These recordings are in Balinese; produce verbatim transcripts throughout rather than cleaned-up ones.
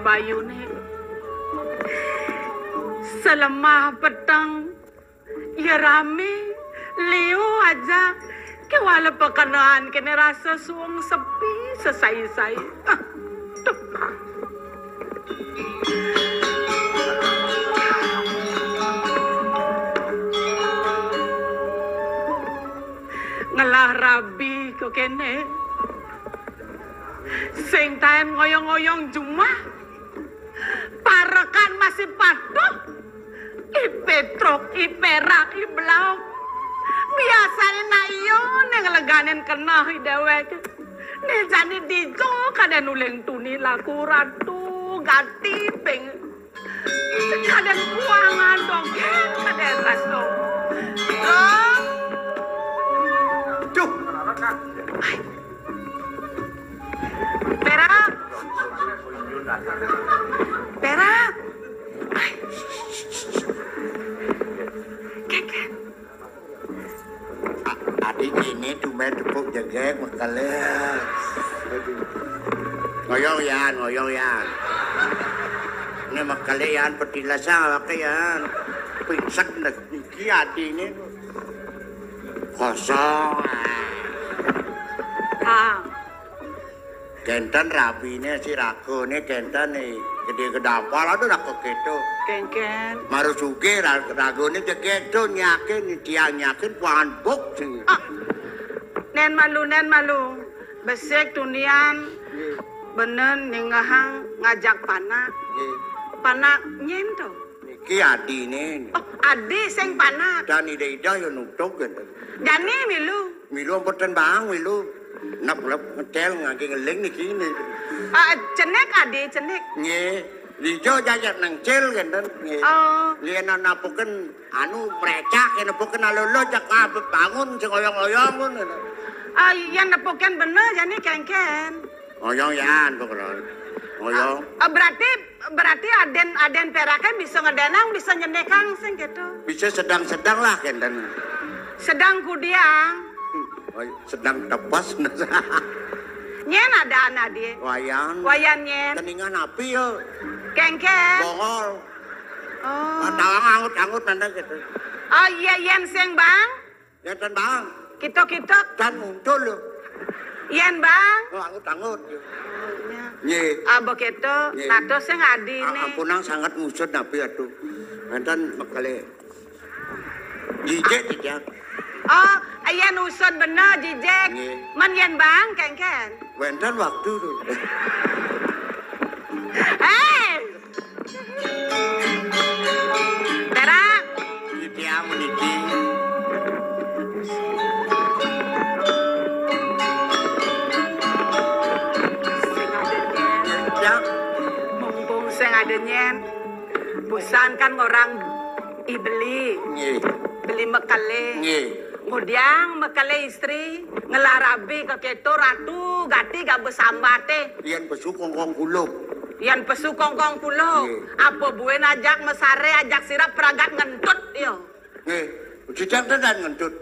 Bayune selemah peteng, ya rame, liu aja. Kewala pekenaan kene rasa suung sepi, sesai-sai. Ah, duh. Ngelah rabi kok kene. Sing taen ngoyong-ngoyong jumah. Parekan masih patuh. I Petruk, i Perak, i Blauk. Biasane nak iya ning leganen keneh i dewek. Ne jani dija kaden uling tuni laku ratu gati ping. Kaden kuangan dogén kaden raso. Duh. Perak. Perak. Ai. Kékén. A-, adi kene tumen tepuk jegeg mekele. Ngoyong yan, ngoyong yan. Ini mekele yan, petilasan awake yan. Pingsek niki adine. Kosong. Ah. Kenten rabine si ragane kenten nih gede kedampal ada raga keto. Kengken. Maru sugih ra-, ragane cek keto nyakin tiang nyakin kuangan buk sing. Ah. Nen malu, nen malu. Besik tunian. Nggih. Benen ningehang ngajak panak. Nggih. Panak nyen to. Niki adine. Oh, adi sing panak. Dan ida-ida ya nutuk gitu. Jani milu. Milu mboten bang milu. Nep-nep ngecel ngangge ngeling niki. Ah, cenik adi, cenik. Nggih. Lijo jajak nengcil ngenten. Nggih. Oh. Nggih, yen napuken anu mrecak, yen napuken alolo cek kabeh bangun sing oyong-oyong ngono. Ah, yen nepuken bener jani kengken. Oyong yan pokoknya. Oyong. Ah, berarti, berarti aden, aden perake bisa ngedenang, bisa nyenekang sing gitu. Bisa sedang-sedang lah kenten. Sedang kudiang. Oh, sedang tepas. Nyen ada anak dia. Wayan. Wayan nyen. Keningan api ya. Kengken. Bongol. Oh. Tawang angut-angut nanda gitu. Oh iya, yen sing bang. Ya dan bang. Kita-kita. Dan muncul loh. Yen bang. Oh, angut-angut. Ya. Nggih. Ah, begitu. Nggih. Nato sing adine. Ah, ampunang sangat ngusut nabi aduh. Wenten mekele. Jijik tidak. Oh, yen usut bener jijik. Nggih. Men yen bang kengken. Wenten waktu tuh. Hei. Perak. Titiang meniki. Sing ada nyen. Ya. Mumpung sing ada nyen. Busan kan orang i beli. Nggih. Beli mekele. Nggih. Ngudiang mekele istri, ngelah rabi keketo ratu gati gak besambate. Yen pesu kongkong kuluk. Yen pesu kongkong kuluk. Nggih. Apa buin ajak mesare, ajak sirap peragat ngentut yo. Nggih. Jejak tenan ngentut.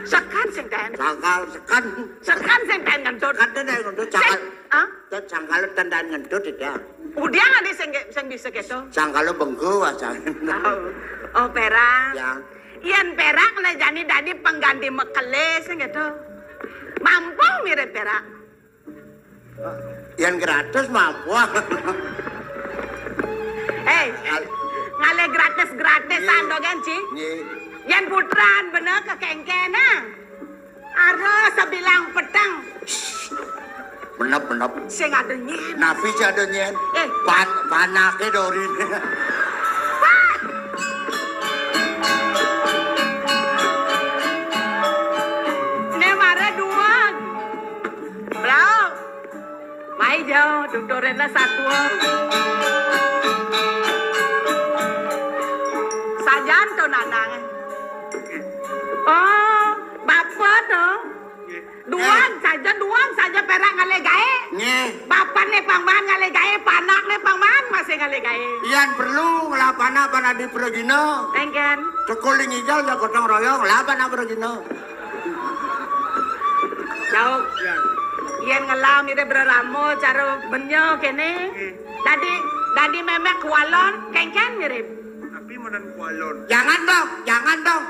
Sekan sing ten. Sangkal sekan. Sekan sing ten ngentut. Sekan tenan ngentut. Sing, sangkal. Ah? Ten sangkal tenan ngentut ya. Ngudiang adi sing, sing bisa keto. Sangkal bengko asal. Oh. Oh, perak. Ya. Yen perak le jani dadi pengganti mekele sing gitu. Mampu mirip perak. Yang gratis mampu. Hei, ngalih gratis-gratisan to kan, Ci? Nggih. Yen putran bener kekengkenan. Ara sebilang peteng. Menep, menep. Sing ada nyen. Napi sing ada nyen? Eh. Pan-, panake dorine. Wah. Ne mare duwang. Blau. Mai jauh, tuturena satua. Sajan to nanang. Oh, bapa to. Duang saja, duang saja perak ngalih gaé. Nggih. Bapakné pangman ngalih gaé, panakné pangman masih ngalih gaé. Yan perlu ngelah panak pan adi pragina. Engken. Tekuling ijal ya gotong royong, ngelah panak pragina. Jauh. Yan ngelah mirip reramo cara benya kéné. Nggih. Dadi, dadi mémé kualon, kéngkén mirip. Tapi menen kualon. Jangan dong, jangan dong.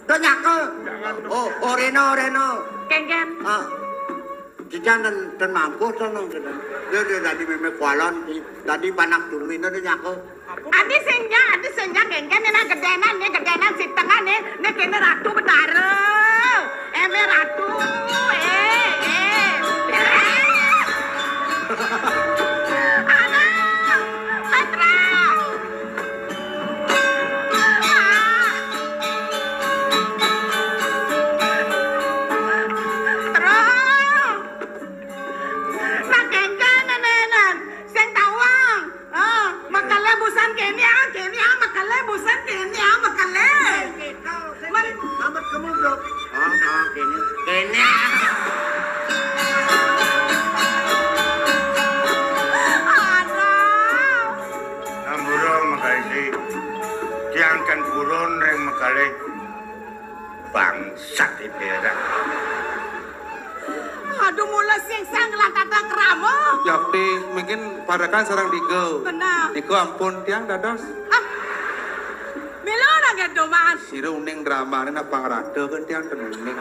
Do nyakel. Jangan dong. Oh, oh, Reno, Reno. Kéngkén. Ah. Kita dan, dan mampus to nang kita. Dia, dia dadi mémé kualon, dadi panak turmina do nyakel. Adi sing ja, adi sing ja, kéngkén né gedénan, né gedénan sitengan né, né kéné Ratu Betara. Émé Ratu. Eh, eh. Aduh, Petra. Terus. Nah, kéngkén né, né, sing tawang. Ah, mekelé busan kéné, ah, kéné, ah, mekelé busan kéné, ah, mekelé. Men- Amat kamu, Bro. Ah, ah, kéné. Kéné. Aduh. Ampura, Makaisi. Tiang kan purun ring mekelé. Bangsat iki ora. Aduh, mula sing sang ngelah tata krama. Yakti, mungkin parekan sareng Diga. Benar. Diga ampun tiang dados. Ah. Mila nang gedoman. Sira uning dramane nang pangrada kan tiang ten uning.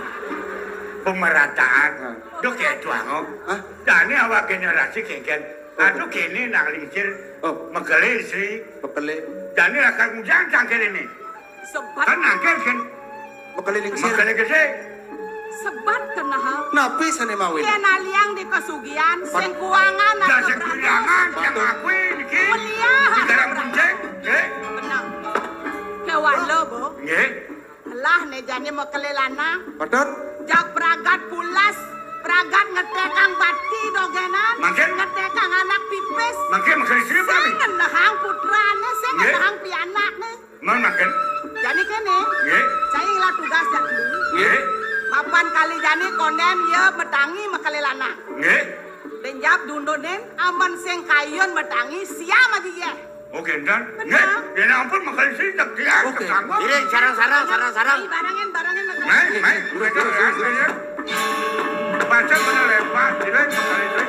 Pemerataan. Nah. Duh, kayak tuango. Hah? Jane awake nyerasi kéngkén. Oh. Aduh, kéné nang lingsir. Oh. Mekelé, Sri. Mekelé. Jane akan ngujang cangkir ini. Sebat. Kan nangkil kan? Mekelé lingsir. Mekelé gedé. Sebat kenal. Napi sane mawin? Yen aliang di kasugihan, sing kuangan. Lah, sing kuangan, yang aku niki. Meliah. Di dalam kuncing, eh? Benar. Kewala, Bu. Nggih. Lah, né jane mekelé lanang. Padahal. Jak pragat pulas, pragat ngetekang bati dogenan. Mangkin. Ngetekang anak pipis. Mangkin mekelé sing ngenehang putrane, sing ngenehang pianakne. Mon mangkin. Jani kéné. Nggih. Saya ngelah tugas jani. Nggih. Papan kali jani konden ya metangi mekelé lanang. Nggih. Denjap dundunin aman sing kayun metangi siam aja ya. Oke, dan. Benar. Nggih, ya ampun, makasih tak dia. Oke. Ketangkep. Ini sarang-sarang, sarang-sarang. Barangin, barangin, barangin. Mai, mai, mereka ya. Baca mana lepas, tidak makasih.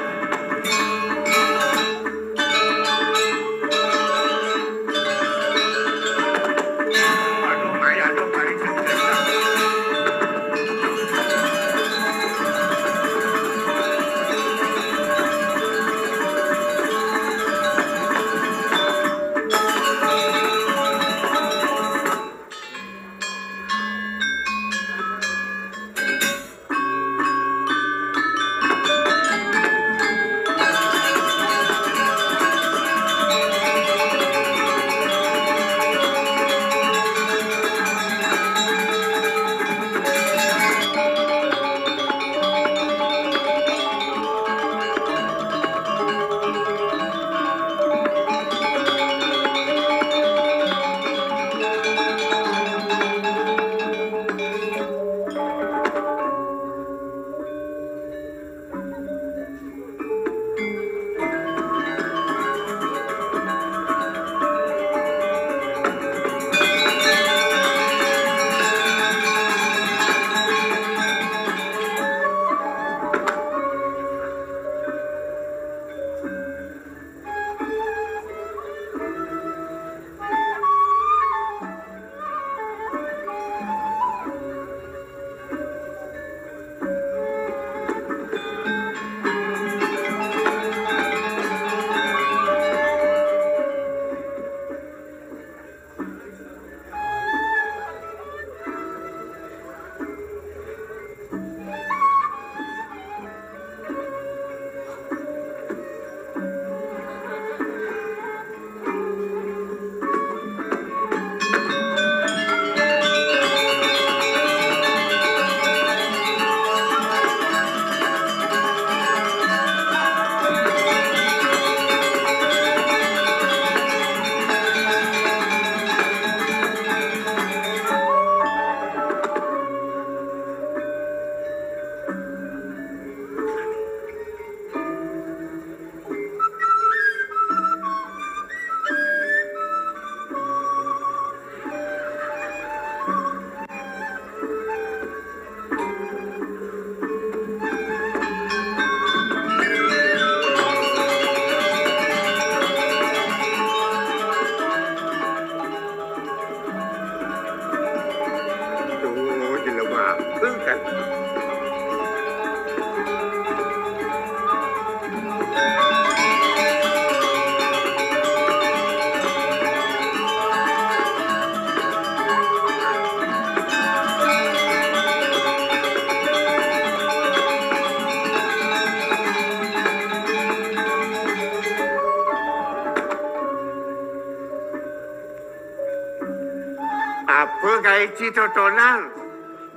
Apa gaé ci totonan?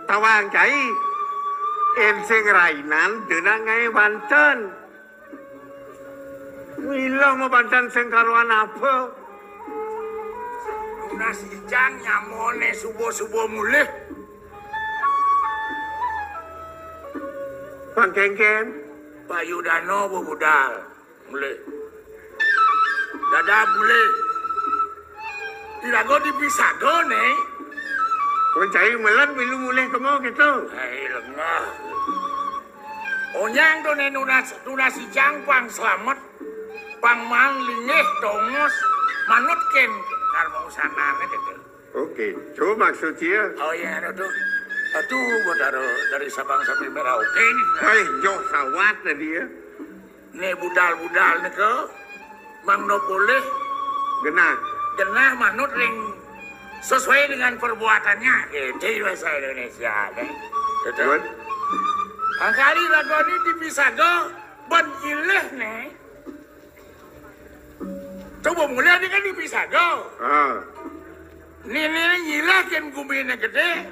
Tawang cai, ensing rainan dina ngaé banten. Mila mabanten sing karuan apa? Tunas ijang nyamoné suba-suba mulih. Pangkéngkén. Payudana bebudal. Mulih. Dadab mulih. Iraga dipisaga, né. Mun cai meled milu mulih kema kéto. Hei, lengah. Onyang to né nunas, nunas ijang pang slamet. Pang man linggih tongos manut kén karma usanané kéto. Oké, to maksud sia. Oh iya, aduh. Aduh, Batara dari Sabang sampai Merauke nih. Hei, joh sawat tadi ya. Né budal-budal nika mangda polih genah. Genah manut ring sesuai dengan perbuatannya. Itu bahasa Indonesia, né. Betul. Angkali ragané dipisaga ban nyilih, né. Coba mulih dia kan dipisaga. Ah. Né nyilih kén guminé gedé.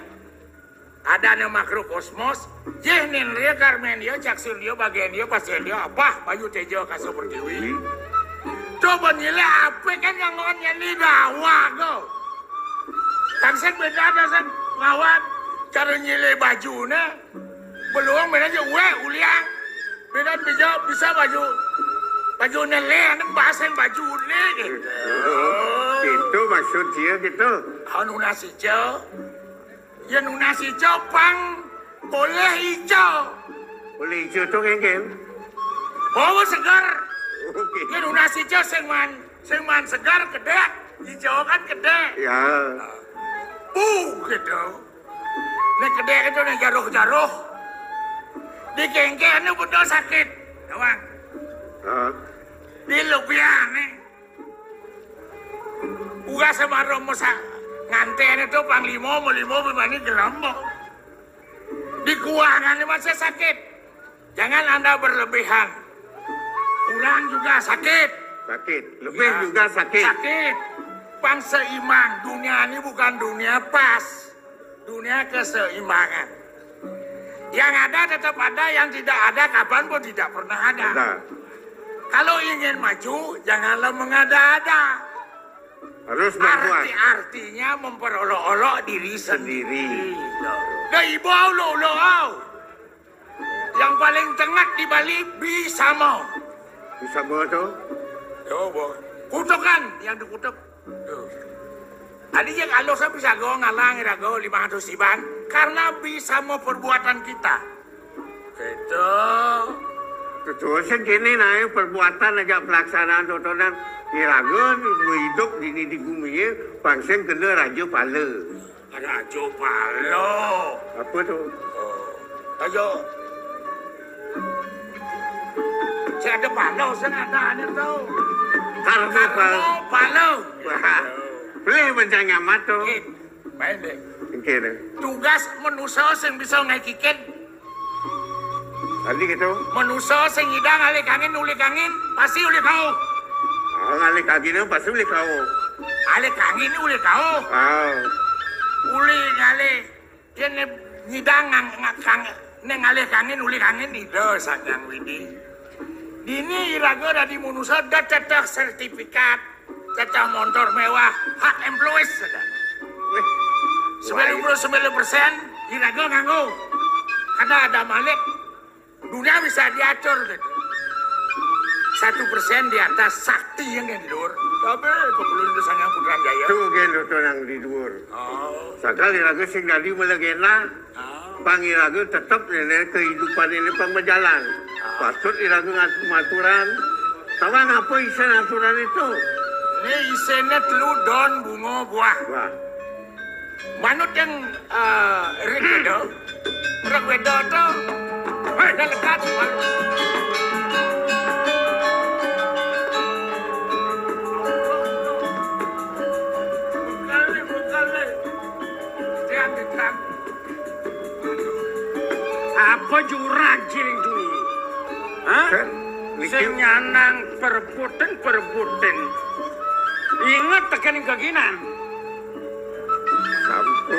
Adané makrokosmos, jih nindria karmendria, cakcurindria, bagéndria, pasendria, apa, bayu téja kasa pertiwi. Hmm. Coba nyilih apa kan yang nganggoné dawa ko. Tansén béda, tansén ngawat cara nyilih bajuné. Beluang béda aja, wéh, uliang. Béda bisa, bisa baju, baju neleh, anu basen baju né, gitu. Oh, gitu maksud sia gitu. Anu nasi, Cok. Yén nunas ijo pang polih ijo. Polih ijo to kéngkén? Bawa seger. Oké. Yén nunas ijo sing man, sing man seger gedé, ijo kan gedé. Ya. Buh gitu. Nek gedé gitu nek jaruh-jaruh. Dikéngkén bener sakit. Tawang. Hah? Di lubiané. Uga semaro masa nganténé to panglima, melima bimani gelem. Di kuangané masih sakit. Jangan Anda berlebihan. Kurang juga sakit. Sakit. Lebih ya, juga sakit. Sakit. Pang seimbang. Dunia ini bukan dunia pas. Dunia keseimbangan. Yang ada tetap ada, yang tidak ada kapan pun tidak pernah ada. Ada. Kalau ingin maju, janganlah mengada-ada. Harus berbuat. Arti-artinya memperolok-olok diri sendiri. Sendiri. Dah ibu Allah, Allah. Yang paling tengah di Bali, Bisama. Bisama to? Yo, boh. Kutukan yang dikutuk. Tuh. Tadi yang alus bisa go ngalang iraga lima ratus iban karena Bisama perbuatan kita. Gitu. Tuh, sing kéné naé perbuatan aja pelaksanaan totonan iraga hidup dini di gumi ya, pang sing kena raja pala. Raja pala. Apa to? Oh. Raja. Sing ada pala, sing ada anu to. Karma pala. Karma pala. Wah. Boleh mencang nyamat to. Eh, main deh. Oké deh. Tugas manusa sing bisa ngaé kikin. Tadi gitu. Manusa sing nyidang alih kangin, ulik kangin, pasti ulik kauh. Oh, ngalih kangin pasti ulik kauh. Alih kangin ulik kauh. Ah. Ulik ngalih. Yén né nyidang ngang, ngang, kang, né ngalih kangin, ulik kangin Ida Sang Hyang Widhi. Dini iraga dadi manusa da ceceh sertifikat, ceceh montor mewah, hak employees saja. Wih. Sembilan puluh sembilan persen iraga nganggo. Kada ada malik. Dunia bisa diatur gitu. Satu persen di atas sakti yang di luar. Tapi pepulun itu Sang Hyang Putrajaya. Tuh gé to nang di dhuwur. Oh. Sakali raga sing dadi malegenda, oh, pang iraga tetep néné kehidupan ini pang majalan. Ah. Patut iraga ngat-, maturan. Tawang apa isiné aturan itu? Ini isiné telu daun bunga buah. Wah. Manut yang, eh, Rig Weda. Rig Weda to. Hei. Dah lekat. Bukan ni, bukan ni. Tiang, tiang. Apa jurag ciring tuni? Hah? Sing nyanang perebutan, perebutan. Inget tekan kaginan.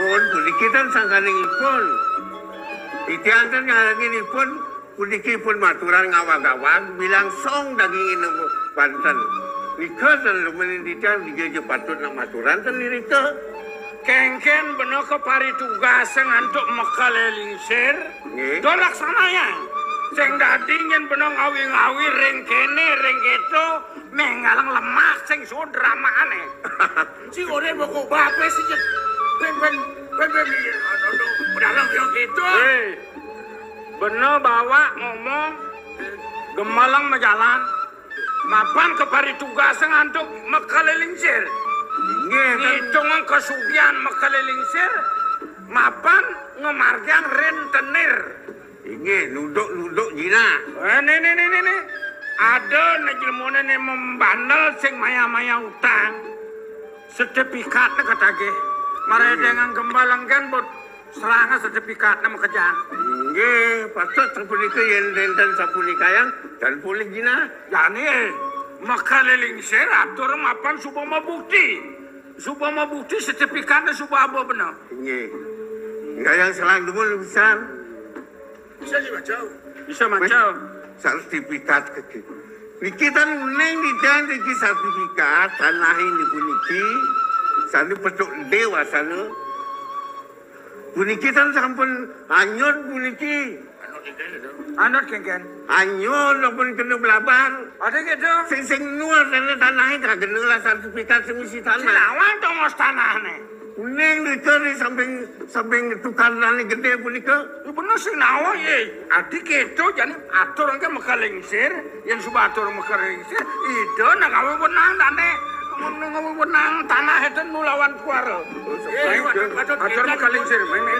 Pun puniki ten sangkanipun. Titiang ten ngarengin ipun puniki pun maturan ngawag-awag bilang song dagingin banten. Nika ten lumenin titiang dija ja patut nak maturan ten irika. Kengken bena kaparitugasang antuk makele lingsir. Nggih. Dolak sanayang. Sing dadi nyen bena ngawi-ngawi ring kene, ring keto, menggalang lemak sing suud ramane. Si ore boko bape si jet. Pen, pen, pen, pen, iya, aduh, aduh, pedalang yo gitu. Hei, bena bawa ngomong, gemelang majalan, mapan kaparitugasang antuk makele lingsir. Inggih, kan. Ngitungang kasugihan makele lingsir, mapan ngamargiang rentenir. Inggih, nuduk-nuduk jinah. Eh, ne, ne, ne, ne, ne. Ada ne jlemone ne membandel sing maya-maya utang. Sertifikatne katagih. Mare dengan gembal engken bot seranga sertifikatne makejang. Inggih, patut sapunika yen nenten sapunikayang, tan polih jinah. Jani, eh, makele lingsir atur mapan suba mabukti. Suba mabukti sertifikatne suba aba bena. Inggih. Enggayang selang dumun pisan. Bisa dibaca. Bisa maca. Sertifikat keke. Niki tan uning dijan niki sertifikat tanah ini puniki. Sane petuk dewa sana. Puniki tan sampun anyut puniki. Anut kengken. Anyut sampun kena blabar. Ada gitu. Sing sing nuar tanah tanah kagena lah sertifikat sing isi tanah. Sing awang tongos tanahne. Kuning nika di samping, samping tukadane gede punika. Ya bener sing nawang, ye. Adi keto jane atur engke makele lingsir, yen suba atur makele lingsir, ida nak gawe wenang dane. Mun gawe wenang tanah itu nulawan kuara. Ye, patut, patut, atur makele lingsir, main, main.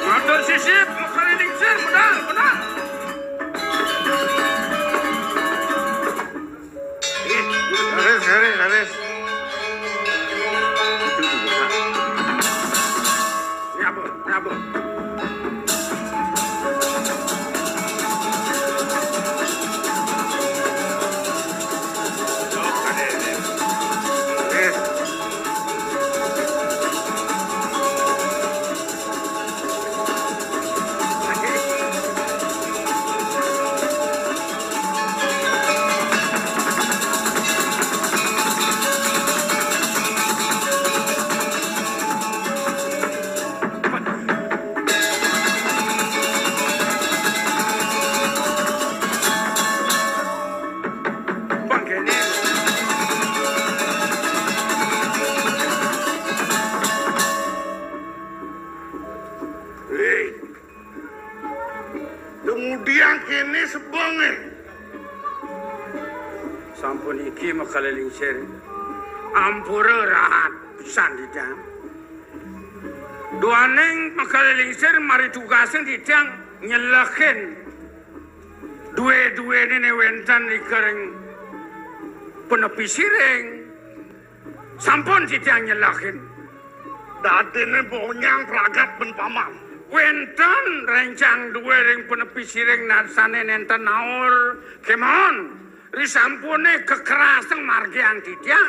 Matur sisip, makele lingsir, benar, benar. Leres, leres, leres. Nyabut, nyabut. Kemudian kene sebenge. Sampun iki makele lingsir. Ampura rahat pisan titiang. Duaning makele lingsir mari tugasing titiang nyelehin due-duene ne wenten ring panepi siring. Sampun titiang nyelehin. Dadine bonyang pragat ben paman. Wenten rencang due ring panepi siring narsane nenten naur kemawon. Risampune kekeraseng margiang titiang.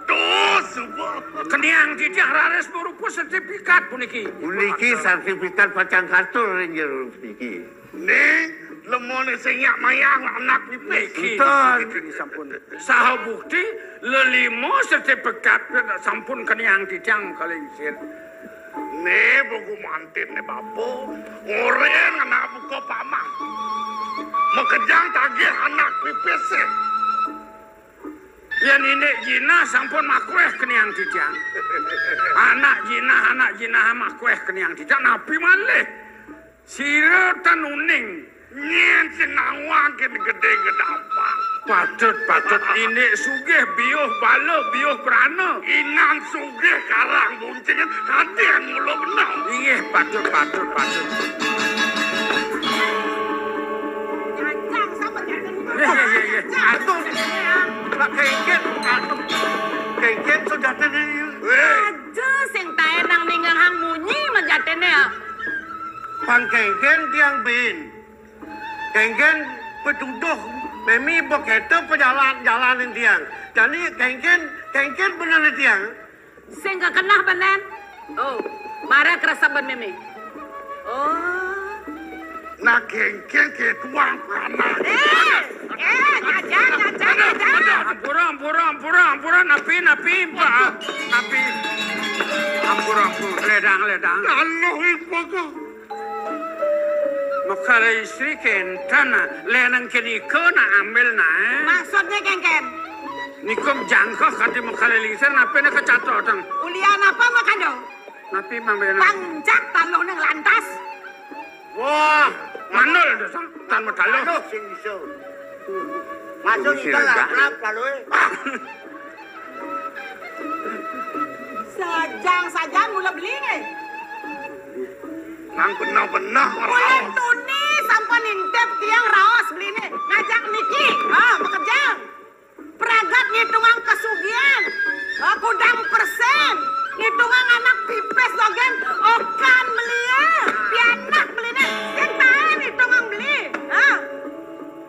Tuh, suba. Keniang titiang raris marupa sertifikat puniki. Puniki sertifikat pacang katur ring jero puniki. Ning, lemone sing nyak mayang anak pipis. Niki, niki sampun. Saha bukti lelima sertifikat sampun keniang titiang kalingsir. Ne buku mantin ne bapa, ngoren anak buka paman. Makejang tagih anak pipis. Yen indik jinah sampun makweh keniang titiang. Anak jinah, anak jinah makweh keniang titiang. Napi malih? Sira tan uning. Nyen sing nawang kene gedhe gedampak. Patut, patut. Indik sugih, biuh bala, biuh brana. Inan sugih karang buncingen, kaden mula benang. Inggih, patut, patut, patut. Nggih, nggih, nggih, nggih. Atur. Kénkén, aduh. Kénkén sujatiné. Wéh. Aja sing taén nang ningehang munyi majatiné, ah. Pang kénkén tiang buin. Kénkén pituduh mémé ba kéto pajalan-jalanin tiang. Jani kénkén, kénkén bener tiang. Sing kakeneh benen. Oh, mara kresep ben mémé. Oh. Nah, kénkén kéto anak. Eh, eh, ngajak, ngajak, ngajak. Ampura, ampura, ampura, ampura, napi, napi, Pak. Napi. Ampura, ampura, ledang, ledang. Anu, Pak. Makala istri kénten, nah. Lénan kénika, nah, ambil, nah. Maksudné kénkén? Nika jangkeh kanti makala lingsir, napi né kacatotan? Ulian apa makado? Napi mambéna? Pangjak taluh ning lantas. Wah, mandul dasar tan mataluh. Taluh sing bisa. Masuk. Bisa ikan lega. Laplap lalu, eh. Sajang-sajang mula beli, eh. Nang benah-benah. Mula tuni sampun intip tiang raos beliné. Ngajak niki. Ha, makejang. Pragat ngitungang kasugihan. Ha, kudang persen. Ngitungang anak pipis dogén okan beliné. Pianak beliné. Sing taén ngitungang beli. Ha.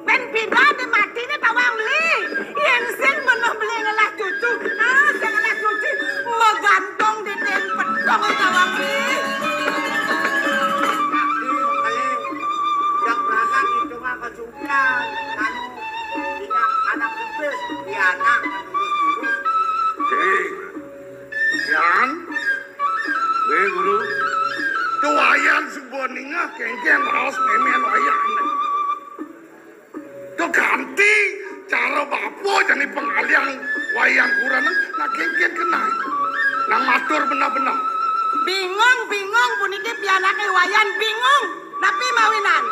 Bén pidan di matiné tawang beli. Yén sing beneh beli ngelah cucu. Ah, sing ngelah cucu. Magantung di dén petong tawang beli. Tapi, makanya, yang berangkat itu mah kesugihan. Anu, punya anak pipis, di anak, terus-terus. Hei, Yan, Wéh, Guru. Tuh Wayan suba ningeh kénkén raos mémén Wayan. Tuh kanti cara bapa jani pangalihan Wayan kurenan, nah kénkén keneh. Nah matur beneh-beneh. Bingung, bingung, puniki pianaké Wayan bingung. Napi mawinan?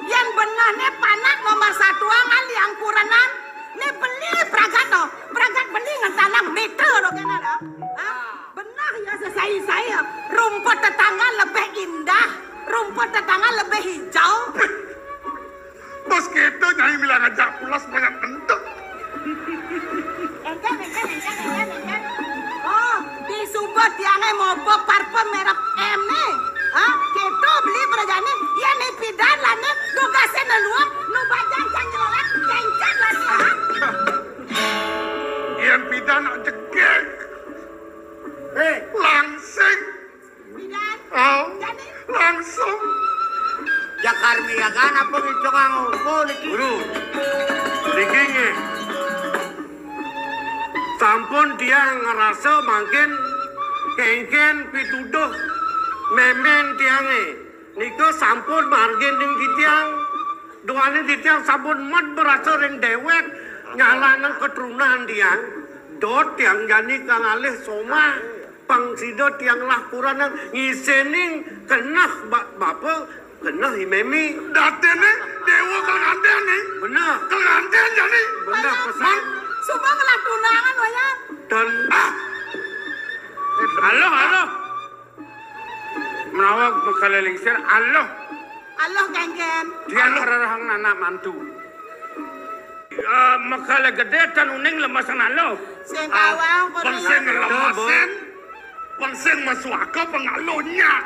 Yén benehné panak nomor satu angaliang kurenan, né beli pragat to. Pragat beli ngentanang mitra to kéné to. Hah? Beneh ya sesai-sai ya. Rumput tetangga lebih indah, rumput tetangga lebih hijau. Bos kéto Nyai mila ngajak pulas banyak bentuk. Éngkén, éngkén, éngkén, éngkén, éngkén. Oh, di suba tiangé mobo parfum merek M né. Hah? Kéto beli prajani. Yén pidan lané, dugasé né luar, nu bajang cang nyelolak, céncang lané, ha? Yén pidan nak jegég. Hei. Langsing. Pidan. Oh, jani. Langsung. Jakar miyagan apa ngitungang ungkul iki? Guru, niki nggih. Sampun tiang ngrasa mangkin kénkén pituduh mémén tiangé. Nika sampun margining titiang. Duaning titiang sampun med berasa ring déwék nyalanang keturunan tiang. Dot tiang jani kang alih somah. Pang sida tiang lah kurenan ngisening keneh ba-, bapa, keneh i mémé. Datiné déwa kalengantén né. Beneh. Kalengantén jani. Beneh pesan. Suba ngelah tunangan, Wayan. Dan ah. Halo, halo. Menawa makala lingsir, aluh. Aluh, kénkén. Tiang ngrerehang anak mantu. Eh, makala gedé tan uning lemes nang aluh. Sing awang, pun sing lemesin, pun sing masuaka, pun aluhnya.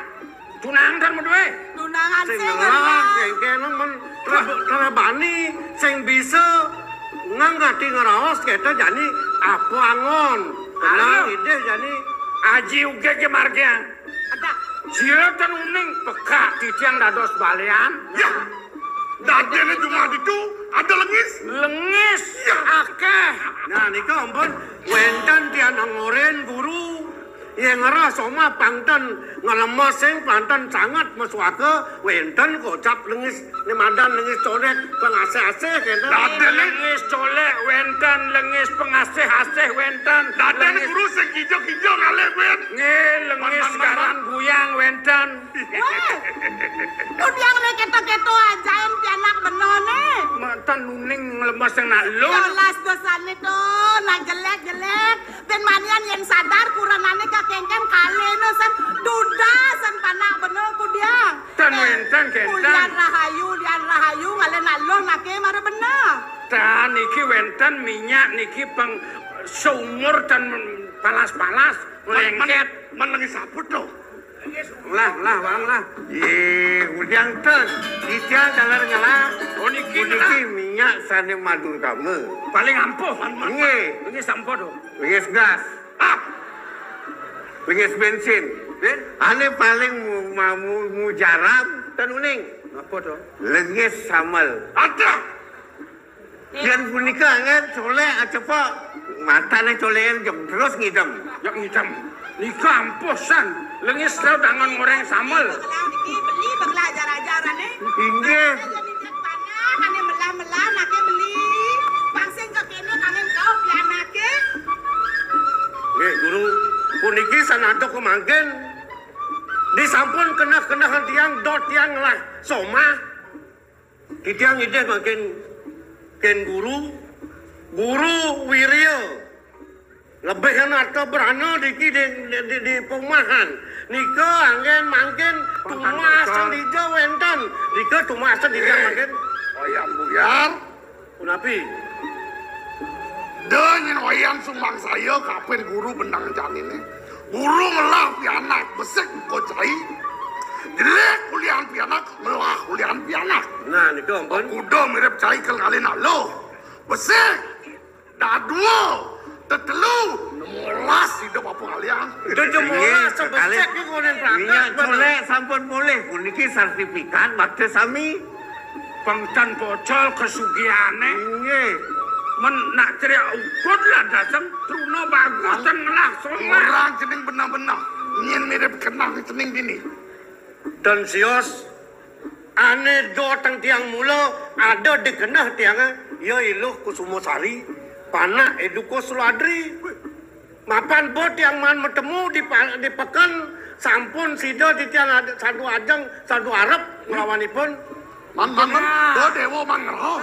Tunangan tan madué. Tunangan sing ngelah, kénkén men terab-, terabani, sing bisa ngangkati ngeraos kéto jani apa angon. Tenang, aluh. Idih jani. Aji uga ké margiang. Ada. Sira tan uning pekak titiang dados balian. Ya. Dadiné jumah ditu ada lengis. Lengis. Ya. Akéh. Nah, nika ampun wénten tiang angorin guru. Yén ngrereh somah pang ten nglemesin, pang ten sanget masuaka, wénten kocap lengis. Né madan lengis colék, pangasih-asih, kénten. Dadiné lengis colék, wénten lengis pangasih-asih, wénten. Dadiné lengis guru sing kijo-kijo ngalih, wét. Nggih, lengis man, man, man, karan buyang, wénten. Wéh, nu tiang né kéto-kéto ajain pianak beneh né. Matan uning nglemes nang aluh. Yolas dosané to, nah jelék-jelék. Bén manian yén sadar kurenané kakénkén kalihna san duda san panak beneh ku tiang. Tan wénten kénten. Ulian rahayu, ulian rahayu, ngalih aluh naké mara beneh. Nah, niki wénten minyak niki pang seumur ten palas-palas, lengket. Men, men, men lengis saput to. Lah, lah, Bang, lah. Yé, udiang ten. Titiang taler ngelah. Oh, niki ngelah. Puniki minyak sané madurgama. Paling ampuh, man, man. Nggih. Niki sampun to. Lengis gas. Ah. Lengis bénsin. Bén? Ané paling mu-, ma-, mu-, mujarab ten uning. Apa to? Lengis sambel. Aduh. Yén punika anggén colék acepok. Matané colékan jeg terus ngidem. Jeg ngidem. Nika ampuh san. Lengis sadangan ngoréng sambel. Bekelang niki beli, bekelang ajar-ajar ané. Inggih. Ané nitih panah, ané melah-melah, anaké beli. Pang sing kekéné kangen kauh pianaké. Nggih, Guru. Puniki sanada kemangkin. Disampun keneh-keneh tiang, dot tiang ngelah somah. Titiang idih mangkin kén guru, guru wirya. Lebih arta brana niki di, di, di, di perumahan. Nika anggén mangkin tumasen dija wénten. Nika tumasen dija mangkin. Wayang Buyar. Punapi? Da nyén wayang sumangsaya kapin guru bendang janiné. Guru ngelah pianak, besik muka cai. Jelék ulihan pianak, ngelah ulihan pianak. Nah, nika ampun. Kuda mirip cai kal ngalih naluh. Besik. Dadua. Tetelu. Molas sida bapa ngalihan. Ida molas, besik niki ngonéng pelangkat. Minyak colék sampun polih, puniki sertifikat bakti sami. Pang tan pocol kesugihané. Inggih. Men nak ceria ukud lah dateng, truna bagus ten ngelah somah. Orang cening benah-benah. Nyén mirip kenah cening dini. Tan sios, ané dot teng tiang mula, ada di keneh tiangé, ya Iluh Kusumasari, panak Edukus Suladri. Mapan ba tiang maan matemu di pa-, di peken, sampun sida titiang ad-, sadu ajeng, sadu arep nglawanipun. Man, man, man, ba déwa man ngraos.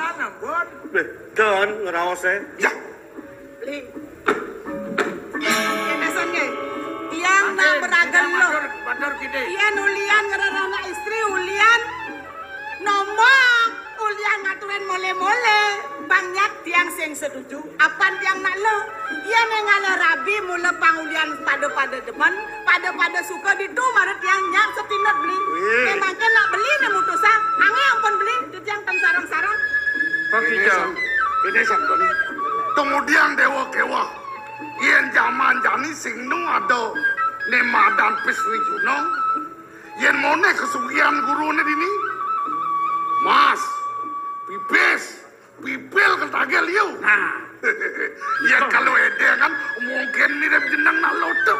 Béh, dan ngraosé. Ya. Beli. Kéné san nggih. Tiang nak meraga luh. Yén ulian ngrereh anak istri, ulian nombong, ulian ngaturin molé-molé. Pang nyak tiang sing setuju. Apan tiang nak luh. Yén énggalé rabi mula pangulian pada-pada demen, pada-pada suka ditu mara tiang nyak satinut beli. Wih. Mémangké nak beli né mutusang. Angé ampun beli, titiang tan sareng-sareng. Kéné san, kéné san, Tony. Kemudian déwa kéweh. Yén jaman jani sing nu ada né madan Pisri Junung. Yén monéh kesugihan guruné dini. Mas, pipis, pipil ketagih liu. Nah. Ya kalau édéngan mungkin mirip jeneng nak loto.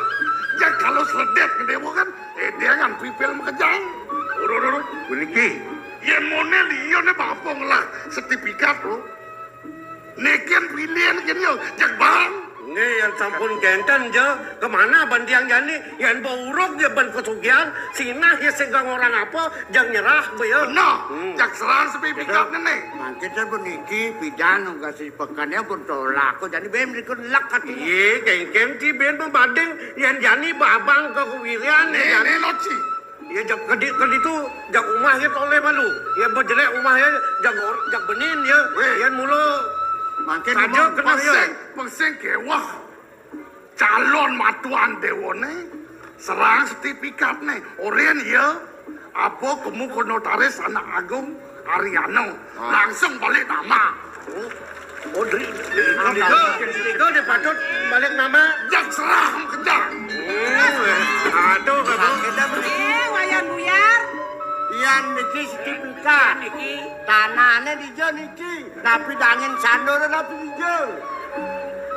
Ya kalau sledét gedé kan édéngan pipil makejang. Uduh, uduh, uduh. Puniki. Yén monéh liu né bapa ngelah sertifikat to. Nikin pilihan kén yo, jeg bang. Nggih, yén sampun kénten ja, kemana ban tiang jani, yén ba urug ya ban kesugihan, sinah ya sing ngorang apa, jeg nyerah ba ya. Nah, hmm. Jeg serang sertifikatné né. Mangkin puniki pidan nunggu si pekannya pun tolak, kok jani bén ikut lek hati. Iya, kénkén ti bén pembanding, yén jani babang ke kuwirian, né, ya jani. Né, Loci. Ya, jak kedi, kedi tu, jak umah ya toleh malu. Ya, bejelek umah ya, jak or-, jak benin ya. Wéh. Yan mula. Mangkin saja umah kena ya. Pesing, pesing kéweh. Calon matuan déwané, serang sertifikatné. Orin ya, apa kemu ke notaris Anak Agung Ariano. Ah. Langsung balik nama. Oh, di, di, di, di, di, di patut balik nama. Jak serah kejang. Oh, aduh, aduh. Eh, Wayan Buyar. Yan niki sertifikat. Niki. Tanahné dija niki. Tapi dangin sandor tapi dija.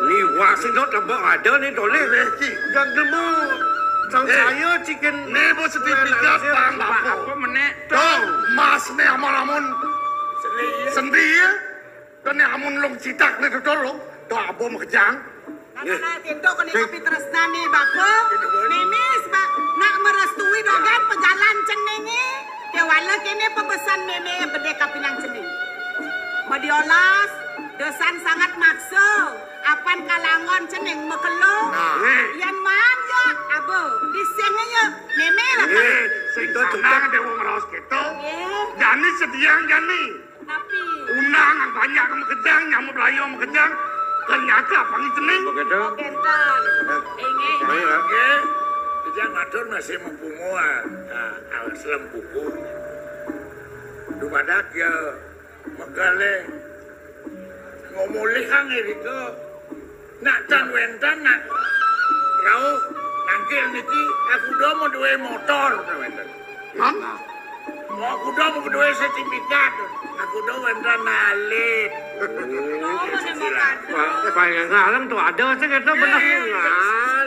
Liwat sing dot tebak ada né toleh. Niki. Jak nemu. Sang eh, saya cikin. Né bos sertifikat pang apa? Apa menek? Tuh, mas né amun-amun. Sendi ya. Kéné amun lung citak né tutur lo, to abo makejang. Nah, nah, nah, tintu kéné kopi tresna né bapa. Mémé sebab nak merestui dogen pejalan ceningé. Kéwala kéné pebesan mémé bedé kapinang cening. Madiolas, desan sangat maksa. Apan kalangon cening makelo. Nah. Yan maan ya, abo, dising ya, mémé lah. Sing sanang déwa ngraos kéto. Jani sediang jani. Napi? Undang banyak makejang, nyamuk belayu makejang. Ternyata apa ni cening? Begitu. Oh, kenten. Inggih. Baik, ya. Nggih, titiang matur masih mempungua. Nah, awas lem kuku. Dumadak ya, megale ngomolihang irika. Nak tan wenten nak rauh nangkil niki, aku do mau duwe motor, nak wenten. Hah? Mau aku do mau duwe sertifikat, aku do wenten alit. Pak, Pak Ngalang tuh ada sih gitu, bener.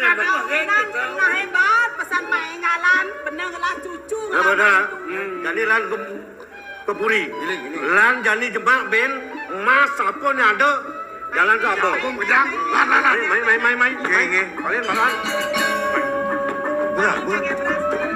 Nah, hebat, pesan Pak Ngalang, bener lah cucu. Nah, bener. Hmm, jadi lan ke, ke puri. Lan jani jemak ben emas apa ni ada, jalan ke apa? Apa, Bujang? Lan, lan, lan. Mai, mai, mai, mai, mai. Nggih, nggih. Kalian makan. Murah, murah.